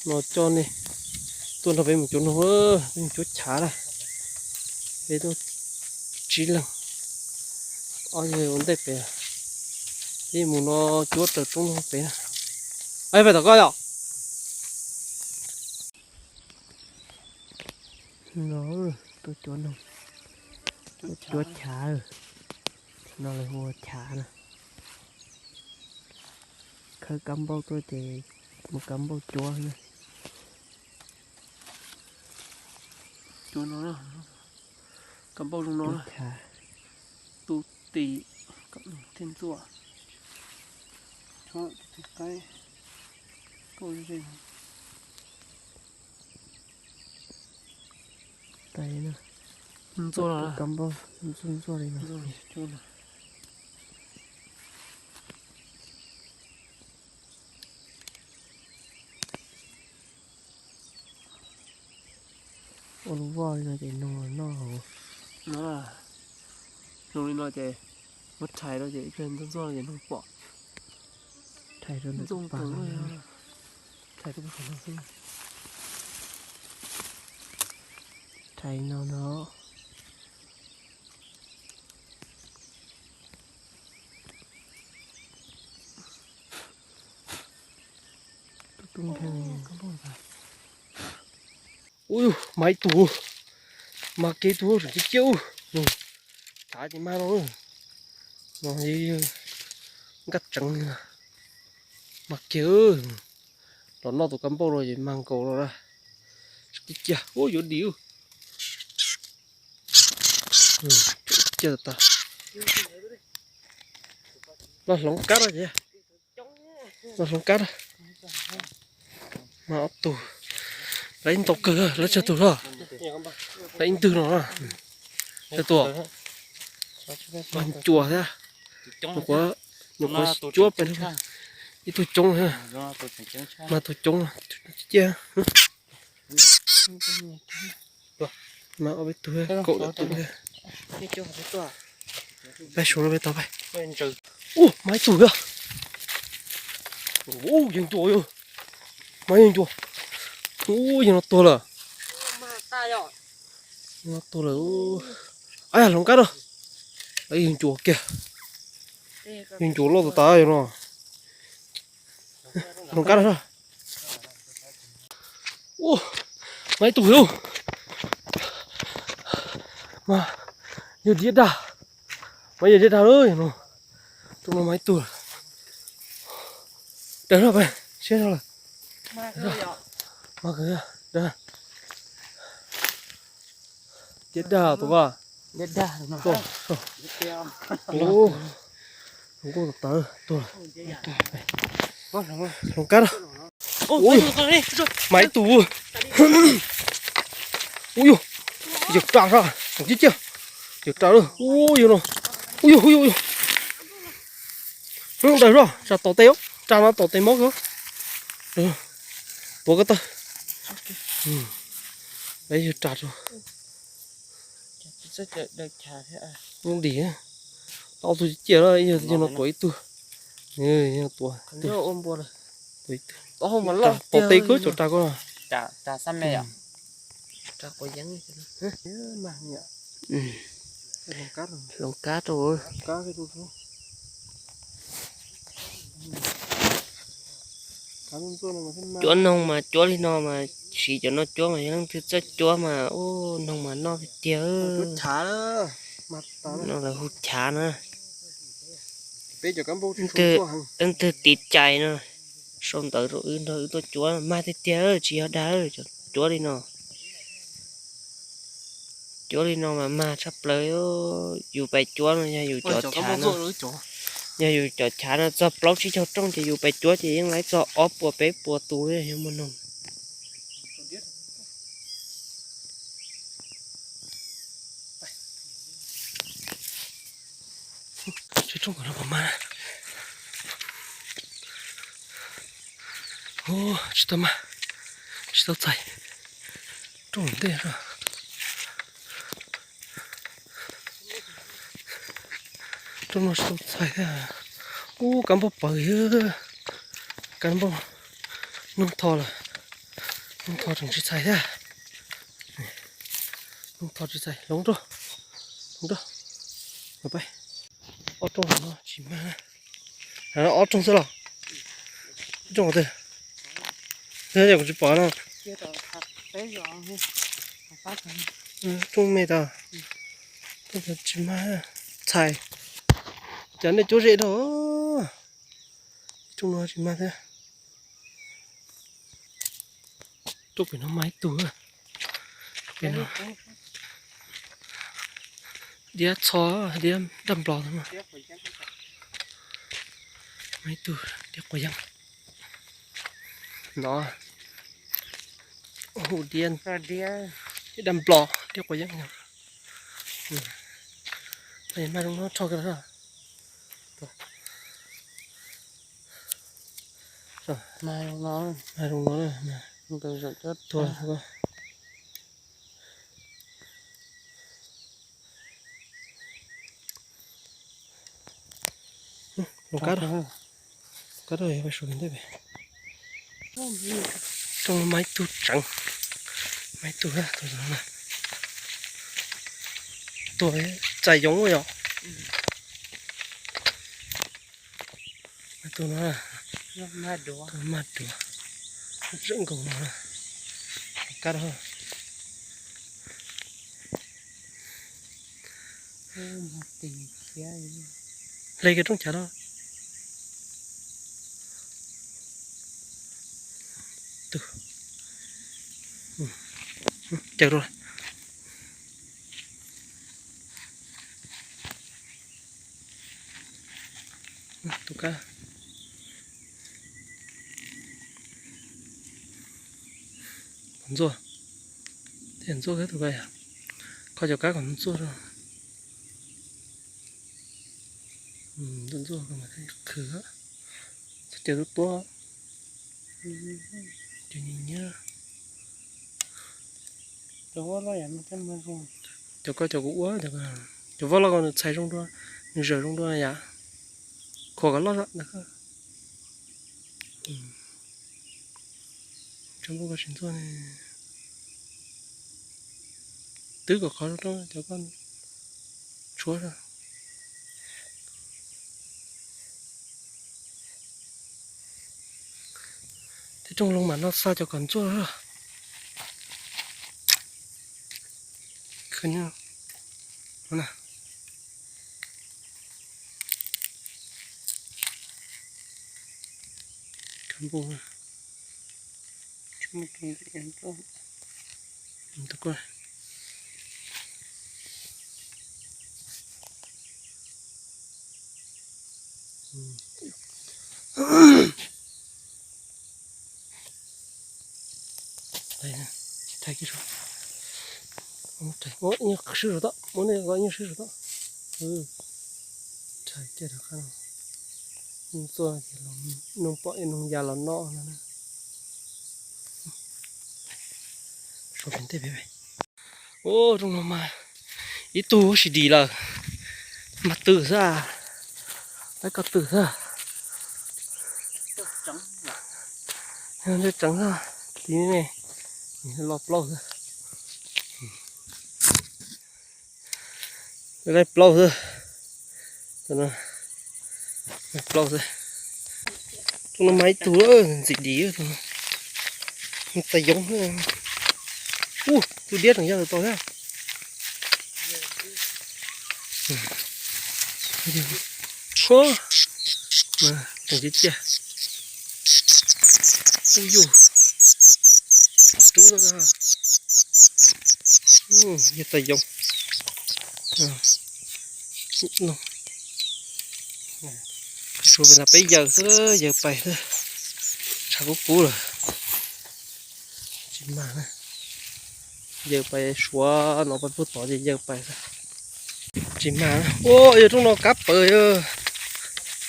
No coj nej tuaj nrog peb mus cuab noog, peb mus cuab chav na. Peb tuaj tsib leeg, ob yawg ua ntej pem, peb mus no cuab raws roob noog pem na. Peb tom koj yom. No tuaj cuab noog, cuab chav, no lawv hu ua chav na. Khawb kab npauj tuaj ces mus kab npauj cuab na. Cuab no, kab npauj zoo no, tu ti thiaj ntxuaj. Qaib, ntxuaj, kab npauj ntxuaj ntxuaj li no. Ua lub voj li no ces noog los noj hauv. No, zoo li no ces muab rhais rau ces ib pliag ntxuaj ntxuaj ces noog pom. Rhais rau ntawm tus pas no, rhais rau tus pas no xwb. Rhais no no. Ub, mas ib tug, mas kiag ib tug, tseem ciaj ciaj ub. Chav ces mag no, no yog nkaj tseev, mag kiag. Los noj tus kab npauj no ces mag nkaus no na. Tseem ciaj ciaj, ub, yuav dim. Ciaj tas. Los hloov kab na ces, los hloov kab na. Mas ob tug, lawv ib ntau kawg, lawv tsawg tus los? Lawv ib ntwg no na. Tsawg tus? Mas cuam thiab. Nyuam qhuav, nyuam qhuav cuab peb ib tug coob thiab. Mas tus coob ciaj. Mas ob peb tug, kaum tawm tus thiab. Peb suav no peb tau peb. Ub, mas ib tug thiab. Ub, yeej cuam yog. Mas yeej cuam. Ub, yog no tuag lawm. No tuag lawm. Ab, hloov kab rau. Yeej cuam kiag. Yeej cuam loj tas tas yog no. Hloov kab rau. Ua, mas ib tug thiab. Mas yog diab dag. Mas yog diab dag lawm no. Tus no mas ib tug. Daws no peb siab zog lawm. Mas kawg, daws. Diab dag tus ko. Nkauj tawv tuag. Hloov kab. Ui, mas ib tug. Ui yog, yawg ras sab, tus ciaj ciaj. Yawg ras lawm, ui yog no. Ui yog, ui yog, ui yog. Daws zog, ras tom tes, ras no tom tes mob kawg. Tuav ko taw. Yawg ras rau. Dim, ob tug ciaj ciaj, yog no tuav ib tug. Tuav ib tug. Tom tes kawg cov ras ko. Hloov kab rau. Cuab noog mas cuab li no mas siv cov no cuab mas yog leej twg txawj cuab mas ub noog mas noj tiag tiag. No lawv hu chav na. Leej twg tiv cai no sau ntawv rau wb nrog wb tuaj cuab mag tiag tiag, tsis yog dag, cuab li no. Cuab li no mas mag tshaj plaws. Yus pais cuab no yog yus cov chav no, yog yus cov chav no txog plaub tsib caug rooj ces yus pais cuab ces yeej laib txog ob puas peb puas tus li yog muaj noog. Tsis tau mag, tsis tau txais. Rooj ntej, rooj no tsis tau txais thiab. Ub, kab npauj pawv, kab npauj noog tho lawm. Hnub tho tseem tsis txhais thiab. Hnub tho tsis txhais, hloov rau, hloov rau. Ob rooj no tsis mag. Ob rooj xwb los? Rooj twg? Twb yog kuv tsis pom no. Rooj me tas. Tsis mag, txhais. Cas nej cuab ze dhau. Rooj no tsis mag thiab. Rooj pem no mag ib tug. Pem no diab txho, diab daj nplos. Mag ib tug diab quav yeeb no. Hu diab, diab daj nplos, diab quav yeeb. Mag zoo no rho kiag los. Mag zoo no, tua. Tus kab, tus kab suav ntej pem. Rooj no mas ib tug tseev, mas ib tug, tus txais yoov yom. Tus no, tus mag duav, zaj nkaus no, kab. Hle kiag rooj chav los. Tus, caws rau. Tus kab, ntxuaj, ntxuaj tus kab, kho cov kab kom ntxuaj rau. Ntxuaj ntxuaj qhwv, txhob caws tuab tuab. Cov nyiam nyiam. Cov koj cov kuv ua, cov voj loj ko nws txhais zoo dua, nws zawm zoo dua yam. Khuam kom loj zog ntawd. Tsav npua koj tsis ntxuaj ne. Twb kom qhov rau cov koj tshuab zog. Tej rooj loo mam no xa cov kom ntxuaj zog. Khwv nyob na. Kab npua. Thaij kiag, muab ib nyuag sib rau tom, muab nej ib nyuag sib rau tom. Thaij kiag rov qab no, txuaj ces noog pom noog ya los noj no. Suav pem ntej pem. Ua rooj no mas ib tug ua si dim lawm, mas twm xwb, tab koj twm xwb. Ntsej tseev xwb, tiv me me, los plaub xwb. Laij plaub xwb. Laij plaub xwb. Tus no mas ib tug ntxim dim, txais yoov. Ub, tus diab tseem ya tom tod thiab. Tseem ciaj ciaj. Ub yuj, rub, yog txais yoov. Suav pem no peb yaws xwb, yaws pais xwb, tshav kub kub lawm. Tsis mag na, yaws pais Suav no pais puag tod ces yaws pais xwb. Tsis mag, ua yog rooj no kab pawv,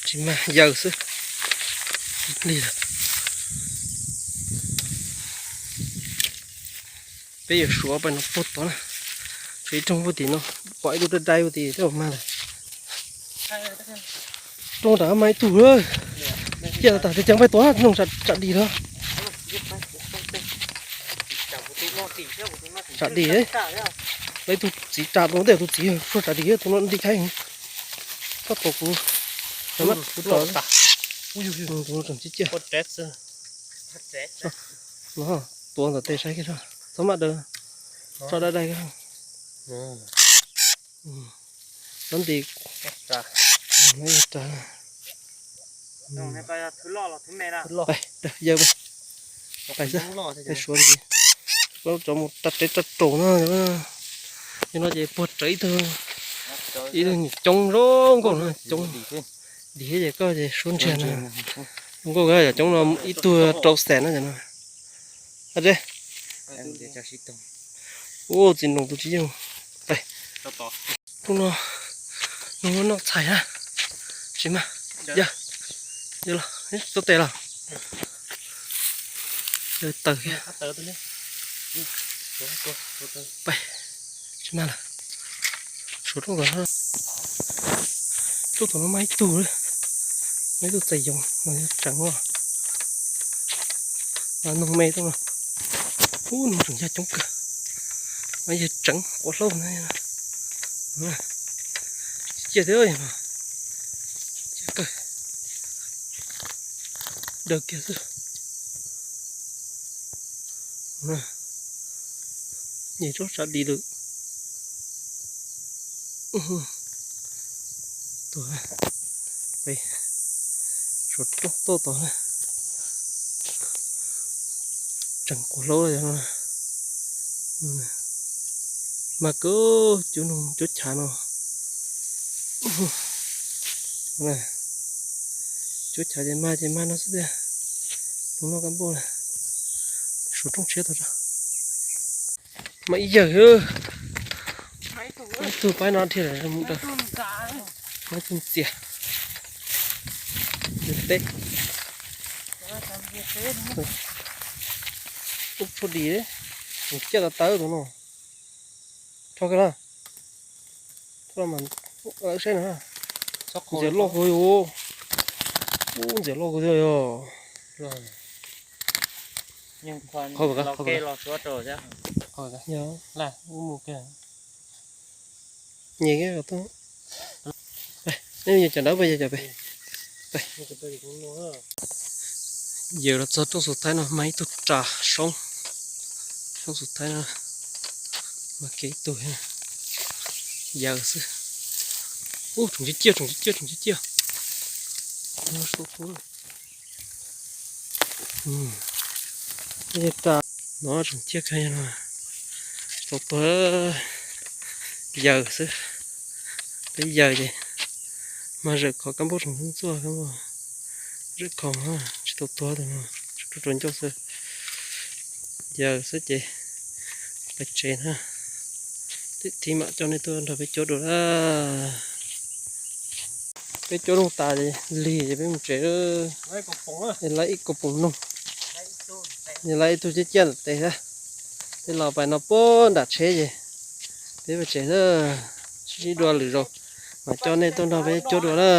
tsis mag, yaws xwb. Li lawm. Peb yuav Suav pais no puag tod na, tshuav ib rooj puag tim no, pom ib tug dai dai puag tim tej zaum mag lawm. Rooj nram mag ib tug, ciaj tas tas, ceev pais tod, rooj tsam dim lawm. Tsam dim, lawv tus txiv tsam no, tej tus txiv puag tsam dim, tus no dim khaib. Koj pom kuv, kuv tso, tus no tseem ciaj ciaj. No, tuav ntawm tes saib kiag, txhob maj daws, tso dai dai kiag. Txhob nti, yawg, pais xwb, pais suav ntxiv. Koj tso mus rau tsev rau raum no, yog no ces puag rawv ib tug, ib tug nyuam coob zoo nkauj no, coob dim thiab ces koj ces suav ntsiag na. Zoo nkauj kawg, cov coob no ib tug rau xees na cov no. Ua txiv nroos tus tsis yeej. Hnub no noj txhais na, tsis mag, yog, yog los txhob tes los, yog tawg thiab. Pais, tsis mag lawm. Suav rooj ntawd, rooj tod no mas ib tug, mas ib tug txais yoov mas yog tseev os. Mas noog me tuaj no, ub, noog tseem yog coob kawg, mas yog tseev quav hlaub na. Ciaj thiab, ciaj kawg, daws kiag xwb. Nyem tsob tsav dim lawm. Tuag, pem suav rooj toj tod na. Tseev quav hlaub no. Mag kawg, cuab noog cuab chav no. Cuab chav ces mag ces mag no xwb tiag. Tus noj kab npauj na. Suav rooj tshiab tod, mas ib yawg, ib tug paib no dhia mus daws, mas ib tug ntxias, ntxias teb. Ub, tshuaj dim, ciaj tawv tawv tus no. Rho kiag na, rho mas lawv saib na. Ntxias loj kawg yog, ub, ntxias loj kawg thiab yog. Qhov, qhov, yog, ub, mus kiag. Nyem kiag, nej yog cov dawb pes, yog cov pes. Yawm los txog rooj xus thaib no mas ib tug ras soob, rooj xus thaib no mas kev ib tug yawm xwb. Ub, tseem ciaj ciaj, tseem ciaj ciaj, tseem ciaj ciaj. Ras no tseem ciaj kawg no, tsis tau tuag, yawm xwb. Peb yawm ces mas zawm khov kab npauj tseem ntxuaj kab npauj, zawm khov tsis tau tuag tus no, tsuas ruaj ncauj xwb. Yawm xwb ces peb tsev na, tib thib mam coj nej tuaj nrog peb cuab dua na. Peb cuab noog tas lig ces peb mus tsev. Lawv ib koom poom noog, lawv ib tug ciaj ciaj ntawm tes thiab. Peb los pais no puag nram tsheb ces peb mus tsev xwb. Sib ntsib dua lwm zaus mas coj nej tuaj nrog peb cuab dua na.